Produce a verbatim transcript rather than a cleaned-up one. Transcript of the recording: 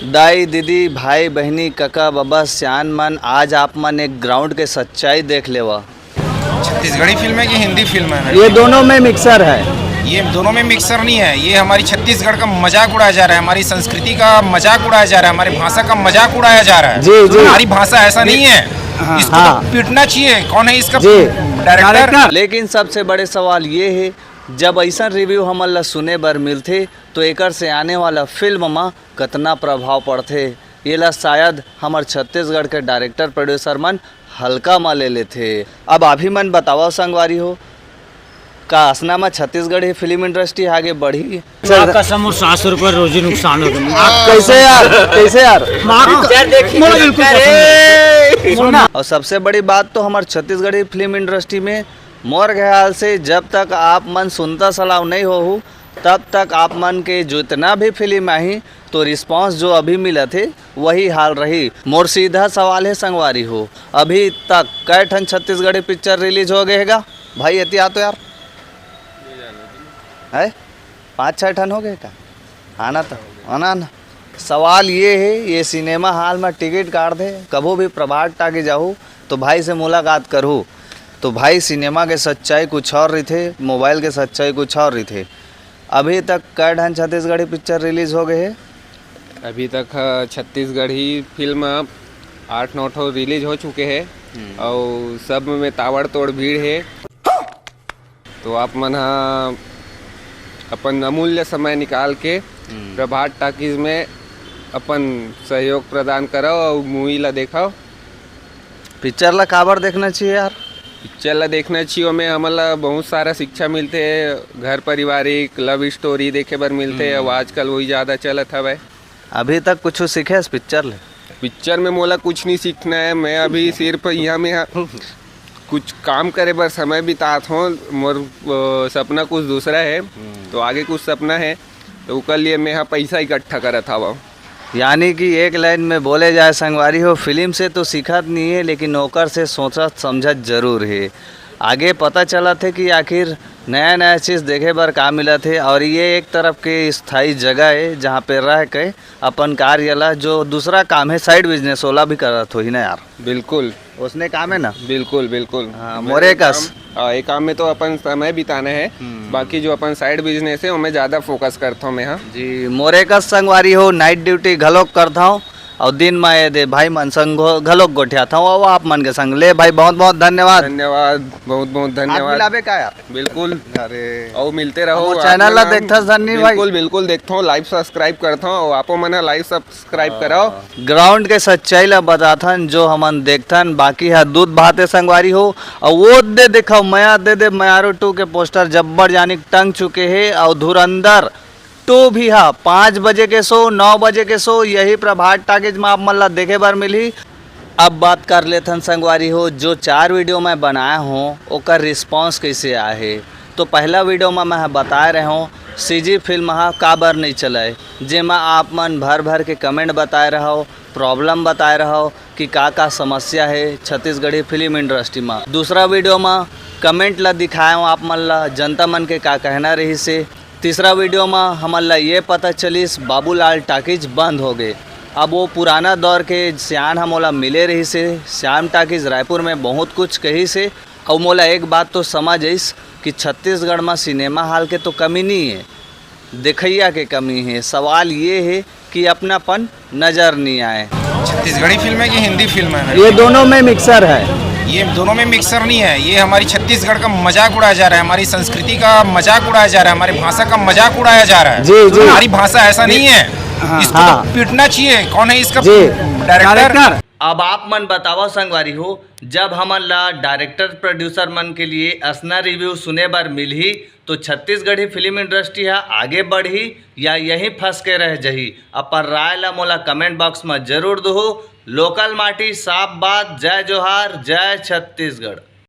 दाई, दीदी, भाई, बहिनी, कका, बबा, सियान मन, आज आप मन एक ग्राउंड के सच्चाई देख लेवा। छत्तीसगढ़ी फिल्म है कि हिंदी फिल्म है? ये दोनों में मिक्सर है। ये दोनों में मिक्सर नहीं है, ये हमारी छत्तीसगढ़ का मजाक उड़ाया जा रहा है, हमारी संस्कृति का मजाक उड़ाया जा रहा है, हमारी भाषा का मजाक उड़ाया जा रहा है। जी, जी। हमारी भाषा ऐसा नहीं है, इसको हाँ। तो पीटना चाहिए। कौन है इसका जी। डायरेक्टर? लेकिन सबसे बड़े सवाल ये है, जब ऐसा रिव्यू हमन ला सुने बर मिलथे, तो एकर से आने वाला फिल्म मा कतना प्रभाव पड़थे, येला शायद हमर छत्तीसगढ़ के डायरेक्टर प्रोड्यूसर मन हल्का मा ले लेथे। अब आप ही मन बतावव संगवारी हो, का असना मा छत्तीसगढ़ी फिल्म इंडस्ट्री आगे बढ़ही? माँ कसम, वो सात सौ रुपये रोजी नुकसान हो गया। कैसे यार, कैसे यार? माँ, मोला बिल्कुल पसंद नहीं। सुन ना। और सबसे बड़ी बात तो हमार छत्तीसगढ़ी फिल्म इंडस्ट्री में मोर ख्याल से जब तक आप मन सुनता सलाव नहीं होहू, तब तक आप मन के जितना भी फिल्म आही, तो रिस्पांस जो अभी मिलत हे, वही हाल रही। मोर सीधा सवाल है संगवारी हो, अभी तक कै ठन छत्तीसगढ़ी पिक्चर रिलीज हो गए हेगा? भाई, एती आ तो यार, है, पाँच छः ठन हो गए का? आना तो, आना ना। सवाल ये है, ये सिनेमा हॉल में टिकट काट दे, कभू भी प्रभात टाकी जाहू, तो भाई से मुलाकात करहू, तो भाई, सिनेमा के सच्चाई कुछ और रहिथे, मोबाइल के सच्चाई कुछ और रहिथे। अभी तक कै ठन छत्तीसगढ़ी पिक्चर रिलीज हो गए है? अभी तक ह, छत्तीसगढ़ी फिल्म आठ नौ ठो रिलीज हो चुके हैं और सब में ताबड़तोड़ भीड़ है। तो आप मन ह अपन अमूल्य समय निकाल के प्रभात टाकीज में अपन सहयोग प्रदान करव और मूवी ला देखव। पिक्चर ला काबर देखना चाहिए यार? पिक्चर ला देखना चाहिए, ओमे हमन ला बहुत सारा शिक्षा मिलते, घर पारिवारिक लव स्टोरी देखे बर मिलते। अब आजकल वही ज़्यादा चलत हवय। अभी तक कुछ सीखे इस पिक्चर ले? पिक्चर में मोला कुछ नहीं सीखना है, मैं अभी सिर्फ यहाँ में कुछ काम करे बर समय बितात हूँ। मोर अ, सपना कुछ दूसरा है, तो आगे कुछ सपना है, तो ओकर लिए मैं यहाँ पैसा इकट्ठा करत हवं। यानी कि एक लाइन में बोले जाए संगवारी हो, फिल्म से तो सीखत नहीं है, लेकिन ओकर से सोचत समझत जरूर है। आगे पता चलत है कि आखिर नया नया चीज़ देखे बर का मिलत है, और ये एक तरफ के स्थायी जगह है, जहाँ पे रह के अपन कार्य ला, जो दूसरा काम है, साइड बिजनेस, ओला भी करत होही ना यार? बिल्कुल। उसने काम है ना? बिल्कुल, बिल्कुल। हाँ, मोरे कस। हाँ, ये काम में तो अपन समय बिताना है, बाकी जो अपन साइड बिजनेस है, ओमे ज़्यादा फोकस करता हूँ मैं। हाँ, जी, मोरे कस संगवारी हो, नाइट ड्यूटी घलोक करत हूँ, और दिन में ये दे भाई मन संग घो-, घलोक गोठियात हूँ, और आप मन के संग। ले भाई, बहुत बहुत धन्यवाद। धन्यवाद, बहुत बहुत हाथ धन्यवाद। मिलाबे का यार? बिल्कुल। अरे, और मिलते रहो हमर आप चैनल ला मन। देखथस धनी भाई? बिल्कुल, बिल्कुल देखता हूँ, लाइव सब्सक्राइब करता हूँ, और आपो मन लाइव सब्सक्राइब कराओ। ग्राउंड के सच्चाई ला बताथन, जो हमन देखथन, बाकी ह दूध भाते संगवारी हो। और वो दे देखो, मया दे दे मयारो टू के पोस्टर जब्बर जानी टंग चुके हे, और धुरंधर टू भी हा पाँच बजे के शो, नौ बजे के शो, यही प्रभात टाकीज में आप मन ला देखे बर मिलही। अब बात कर लेथन संगवारी हो, जो चार वीडियो मैं बनाया हूँ, ओकर रिस्पॉन्स कैसे आए हे। तो पहला वीडियो में मैं बताए रहे हूँ, सीजी फिल्म हा काबर नहीं चलाए, जेमा आप मन भर भर के कमेंट बताए रहो, प्रॉब्लम बताए रहो कि का का समस्या है छत्तीसगढ़ी फिल्म इंडस्ट्री में। दूसरा वीडियो में कमेंट ला दिखाए हूँ आप मन ला, जनता मन के का कहना रहिसे। तीसरा वीडियो में हमन ला ये पता चलिस बाबूलाल टाकीज बंद हो गए। अब वो पुराना दौर के सियान ह मोला मिले रहिसे। श्याम टाकीज रायपुर में बहुत कुछ कहिसे, अउ मोला एक बात तो समझ आइस कि छत्तीसगढ़ में सिनेमा हॉल के तो कमी नहीं है, देखइया के कमी है। सवाल ये है कि अपनापन नजर नहीं आए। छत्तीसगढ़ी फिल्म है कि हिंदी फिल्म है? ये दोनों में मिक्सर है। ये दोनों में मिक्सर नहीं है, ये हमारी छत्तीसगढ़ का मजाक उड़ाया जा रहा है, हमारी संस्कृति का मजाक उड़ाया जा रहा है, हमारी भाषा का मजाक उड़ाया जा रहा है। जी, जी। हमारी भाषा ऐसा नहीं है, इसको हाँ। तो पीटना चाहिए। कौन है इसका जी। डायरेक्टर? अब आप मन बतावा संगवारी हो, जब हमन ला डायरेक्टर प्रोड्यूसर मन के लिए असना रिव्यू सुने बर मिलही, तो छत्तीसगढ़ी फिल्म इंडस्ट्री हा आगे बढ़ही या यहीं फंस के रह जही? अपन राय ला मोला कमेंट बॉक्स में जरूर दहो। लोकल माटी साफ बात। जय जोहार, जय छत्तीसगढ़।